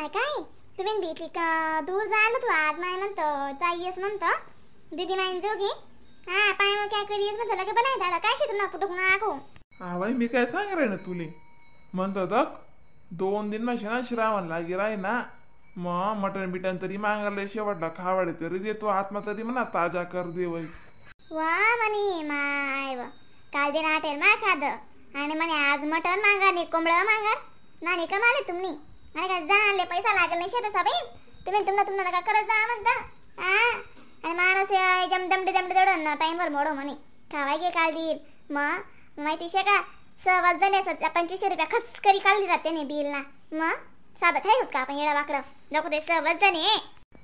माय काय तुम्ही भीतली का दूर जायला तू आज माय म्हणतो जाईयस म्हणतो दीदी माईन जोगी हा पाय मग काय करीयस म्हणतो लगे बलाय धाडा काय शे तुला कुठं आगो. हा बाई मी काय सांग रे ना तुले म्हणतो दक 2 दिन माशे ना श्रावण लागी राही ना मग मटण बिटन तरी मागायला शेवटला खावाडे तरी देतो आत्मा तरी म्हणा ताजा कर दे वय. वा म्हणे माय व काल दिन हॉटेल मा खाद आणि म्हणे आज मटण मागा नाही कोंबडं मागा नानी कमाले तुम्ही आणि काय जाणले पैसा लागेल नाही शेत बाई तुम्ही तुमना तुमना नका करत जा म्हणता. हा आणि माणूस जम दमडे दमडे दडून टाईमवर मोडो म्हणे खावाय गे काल देईल मग माहिती शे का 1.25 जण 2500 रुपया खसकरी काढली जाते नाही बिल ना मग साधं खाई होत का आपण येडा वाकडं नको ते 1.25 जण.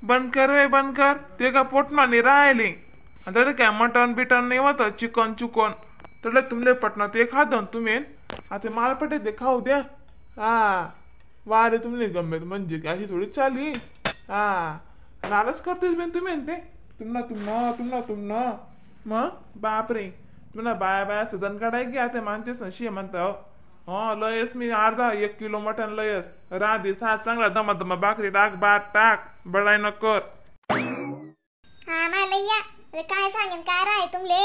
बंद कर रे बंद कर ते का पोटमाने राहिले आता काय मटण बिटन नाही होत चिकन चुकन तुला तुमले पटना ते खाद तुम्ही आता मला पटे ते खाऊ द्या. हा वारे तुमले गंमत म्हणजे अशी थोडी चाली. हा नाराज करतेस बेन तुम्ही ते तुमना तुमना तुमना तुमना मग बापरे तुला बाया बाया सदन काढाय की आता मानतेस ना शे म्हणता हो लयस मी अर्धा 1 किलो मटण लयस राधे सात चांगला दमा दमा भाकरी टाक भात टाक बडाय न कर. हा मला या काय सांगेन काय राय तुमले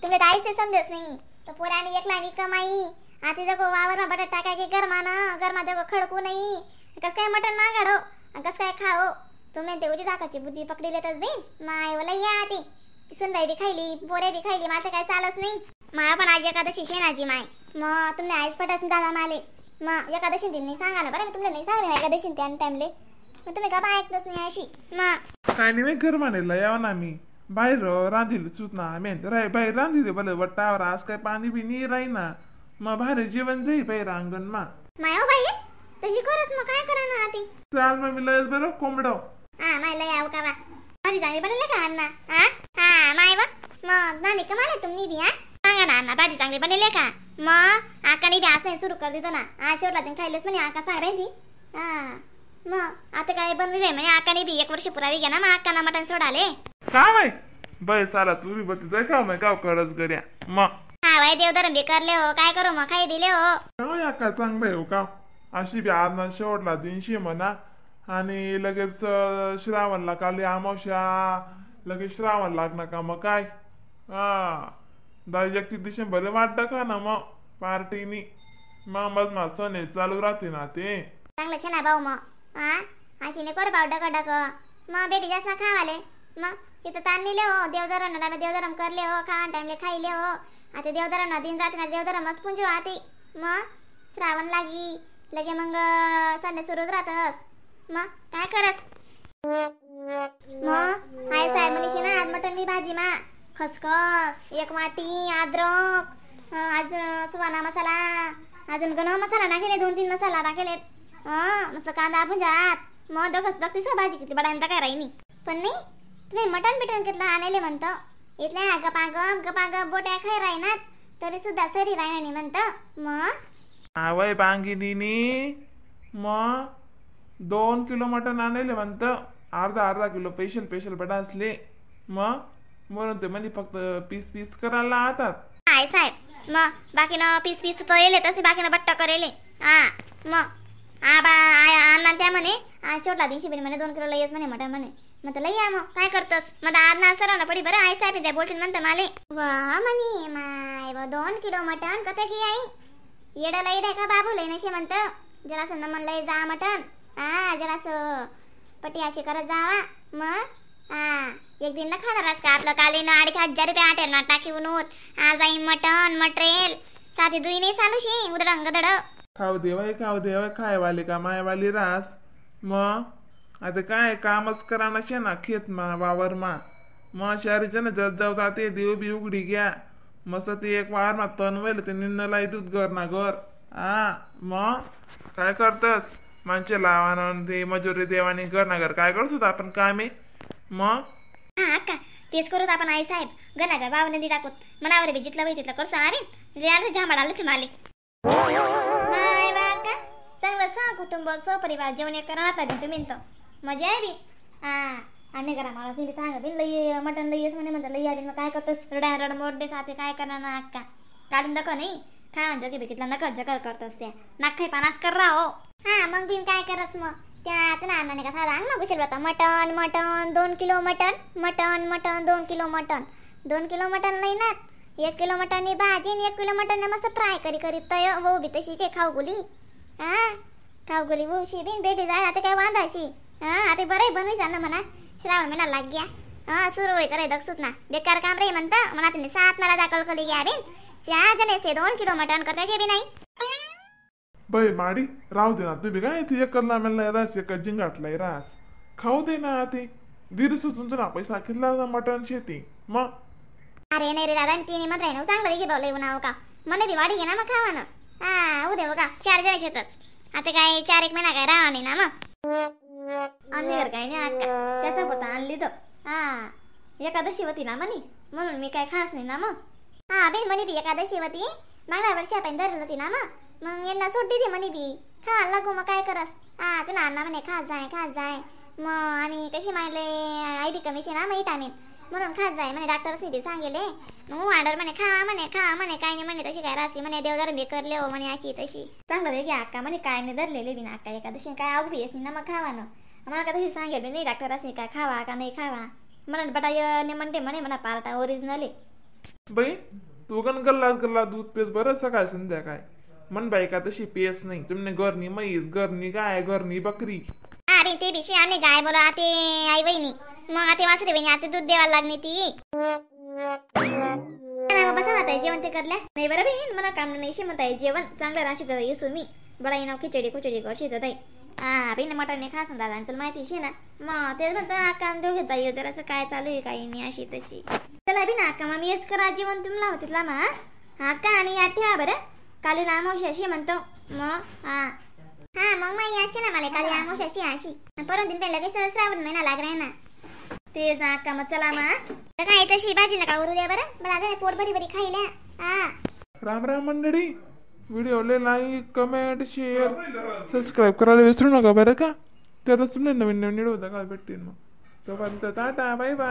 तुमले काहीच ते समजत नाही तर पोराने एकला नि कमाई आता देखो वावर मा बटाटा टाकाय की गरमा ना गरमा देखो खडकू नाही कस काय मटण मागाडो कस काय खाओ तुम्ही ते उदी दाकाची बुद्धी पकडी लेतच बेन माय वाला या आती सुनबाई बी खायली पोरे बी खायली माझं काय चालत नाही. मला पण आज एकादशी शेणाची माय मग तुमने आईस पटास दादा माले मग एकादशी दिन नाही सांगा ना बरं मी तुमले नाही सांगले एकादशी त्या टाइमले मग तुम्ही का ऐकतच नाही अशी मग काय नाही घर मानेला यावं ना मी बाहेर रांधील चूत ना आम्ही राय बाहेर रांधील भले वट्टावर आज काय पाणी बी नाही राही ना मग बाहेर जेवण जाई बाहेर अंगण मा माय हो बाई तशी करच मग काय करा ना आती चाल मग मी लयच बरं कोंबडो. हा माय लय आव का बा माझी चांगली बनवले का अण्णा? हा हा माय व मग नानी कमाले तुम्ही बी हा सांगा ना अण्णा भाजी चांगली बनवले का मग आकाने बी असं सुरू कर देतो ना आज शेवटला तुम्ही खायलेच म्हणे आका सांग राहिली. हा मग आता काय बनवी जाई म्हणे आकाने बी 1 वर्ष पुरावी घ्या ना मग आकाना मटण सोडाले का बाई बाई साला तू बी बघ जाय का मग गाव करच गर्या मग हा बाई देवधर्म बी करले हो काय करू मग खाई दिले हो काय आका सांग बाई हो का अशी बी आज शेवटला दिनशी म्हणा आणि लगेच श्रावणला काली अमावस्या लगेच श्रावण लागणार का मग काय हा 31 डिसेंबर वाटतं का ना मग पार्टीनी मग मग मा सण आहे चालू राहते ना ते चांगलं छे ना भाऊ मग हा अशी नाही कर भाऊ डक डक मग बेटी जास्त ना खावाले मग इथं ताण नेले हो देवधर्म ना देवधर्म करले हो खावा टाइमले खाईले हो आता देवधर्म ना दिन राहते ना देवधर्मच पुंज वाहते मग श्रावण लागी लगे मग संडे सुरूच राहतस मग काय करस मग हाय साहेब म्हणीशी ना आज मटणनी भाजी मा खसखस 1 वाटी अद्रक अजून सुवाना मसाला अजून गण मसाला टाकेले 2-3 मसाला टाकेले मस्त कांदा पुंजात मग दगत दगतीस भाजी किती बडायला काय राहिनी पण नाही तुम्ही मटण बिटन कितलं आणले म्हणतो इथल्या गपागप गपागप बोट्या खाय राहिनात तरी सुद्धा सरी राहिना नाही म्हणतं मग आवय बांगी दिनी मग 2 किलो मटण आणले म्हणतं अर्धा अर्धा kilo special special बडा असले मग म्हणून ते म्हणजे फक्त पीस पीस करायला आणतात. हाय साहेब मग बाकीनं पीस पीस तो येले तसे बाकीनं बट्टा करेले. हा मग आबा अण्णा त्या म्हणे आज शेवटला दिवशी बिन म्हणे 2 किलो लयच म्हणे मटण म्हणे मग तर लई या मग काय करतस मग आज ना सर ना पडी बरं आई साहेब त्या बोलतील म्हणतं माले वा म्हणे माय व 2 किलो मटण कथा की आई येडं लई का बाबू लई नशे म्हणतं जरासं नमन लय जा मटण हा जरासं पटी अशी करत जावा मग हा एक दिन ना खाणार का आपलं काल ना 2500 रुपये आटेल ना टाकी होत आज आई मटण मटेरियल साधी दुई नाही चालू शी उदडंग गदड खाऊ देवाय खाऊ देवाय खायवाले का मायवाली रास मग आता काय कामच करा नशे ना खेत मा वावर मा मग शहरीच्या ना जत जाऊ जाते देव बी उघडी घ्या मस्त ते एक वावर मा तण वैल ते निन्न लाई दूध घर ना घर हा मग काय करतस माणसे लावाना ते मजुरी देवानी घर ना घर काय करतो आपण कामे मग हा का तेच करूत आपण आई साहेब गना घर बाबा नदी टाकूत मनावर बी जितलं होई तिथलं करतो आम्ही झामाड आलं ते माले माय बाका चांगलं सहकुटुंब सहपरिवार जेवण करा आता तुम्ही तर मजा आहे बी. हा आणि करा मला तुम्ही सांगा बिन लई मटण लई म्हणे म्हणतात लई आली मग काय करतोस रडा रड मोडे साथे काय करणार ना अक्का काढून दाखव नाही काय म्हणजे की कितला नकळ जकळ करतस त्या नाक खाई पानास कर राहो. हा मग बिन काय करस मग त्याच ना अण्णाने का साधा अंग घुसेल होता mutton mutton 2 kilo mutton mutton mutton 2 kilo mutton 2 kilo mutton नाही ना 1 किलो मटन भाजी आणि 1 किलो मटन मस्त फ्राय करी करी तय वहू बी तशीच आहे खाऊ गुली. हा खाऊ गुली वहूशी बिन भेटी जाय आता काय वांदाशी. हा आता बरं आहे बनवायचं ना म्हणा श्रावण महिना लाग गया. हा सुरू व्हायचं रे दक्षूत ना बेकार काम रे म्हणतं म्हणा तुम्ही 7 मला दाखल कली घ्या बिन 4 जण असे 2 किलो मटन करता घे बी नाही. बाई माडी राहू दे ना तुम्ही काय ते एक लामेला रास एक जिंगाटलाय रास खाऊ दे ना ते दीड तुमचं ना पैसा कितला मटण शेती मग. अरे नाही रे दादा तिने म्हणत राही ना चांगलं घे भाऊ लय का મને बी वाढी घे ना मग खावा ना. हा उद्या बघा 4 जण शेतच आता काय 4-1 महिना काय राहा नाही ना मग. आमच्या घर काय नाही अक्का त्याचा पोता आणली तर हा एकादशी होती ना म्हणी म्हणून मी काय खास नाही ना मग. हा बेन म्हणी बी एकादशी होती मागल्या वर्षी आपण धरली होती ना मग मग यांना सोडली ती म्हणी बी खा लागू मग काय करस. हा तुला अण्णा म्हणे खात जाय खात जाय मग आणि कशी मारले आई बी कमी ना मग विटामिन म्हणून खात जाय म्हणे डॉक्टर बी सांगेले. मग वांडर म्हणे खा म्हणे खा म्हणे काय नाही म्हणे तशी काय रासी म्हणे देवधर्म बी करले हो म्हणे अशी तशी चांगलं वेगळी अक्का म्हणे काय नाही धरलेले बी ना अक्का एकादशी काय आऊ बी येत ना मग खावा ना मला का तशी सांगेल नाही डॉक्टर असे काय खावा का नाही खावा म्हणून बटा ने म्हणते म्हणे म्हणा पार्टा ओरिजिनल आहे. बाई तू गण गल्ला गल्ला दूध पेस बरं सकाळ संध्याकाळ मन बाई का तशी पेस नाही तुमने घरनी म्हैस घरनी गाय घरनी बकरी. अरे ते बिशी आम्ही गाय बोला आते आई बहिणी मग आते वासरे बहिणी आता दूध द्यावा लागली ती. बसा ना जेवण ते करल्या नाही बरं बहीण मला काम नाही शे म्हणताय जेवण चांगलं राशी तर येसू मी बडा नाव खिचडी खुचडी करशी तर हा बहीण मटण नाही खास दादा तुला माहिती शे ना मग तेच म्हणतो अक्का दोघे ताई जरासं काय चालू आहे काही नाही अशी तशी. चला बी ना अक्का मग मी हेच करा जेवण तुम्हाला तिथला मा हा का आणि या ठेवा बरं काली नामोशी अशी म्हणतो मग. हा हा मग माई अशी ना मला काली आमोश अशी अशी परत दिन लगेच श्रावण महिना लागलाय ना तेच ना अक्का मग चला मग तर काय तशी भाजी नका उरू द्या बरं मला आता पोट बरी बरी खाईल्या. हा राम राम मंडळी व्हिडिओला like comment share subscribe करायला विसरू नका बरं का. त्यातच तुला नवीन नवीन व्हिडिओ बघायला भेटतील मग. तोपर्यंत tata bye bye.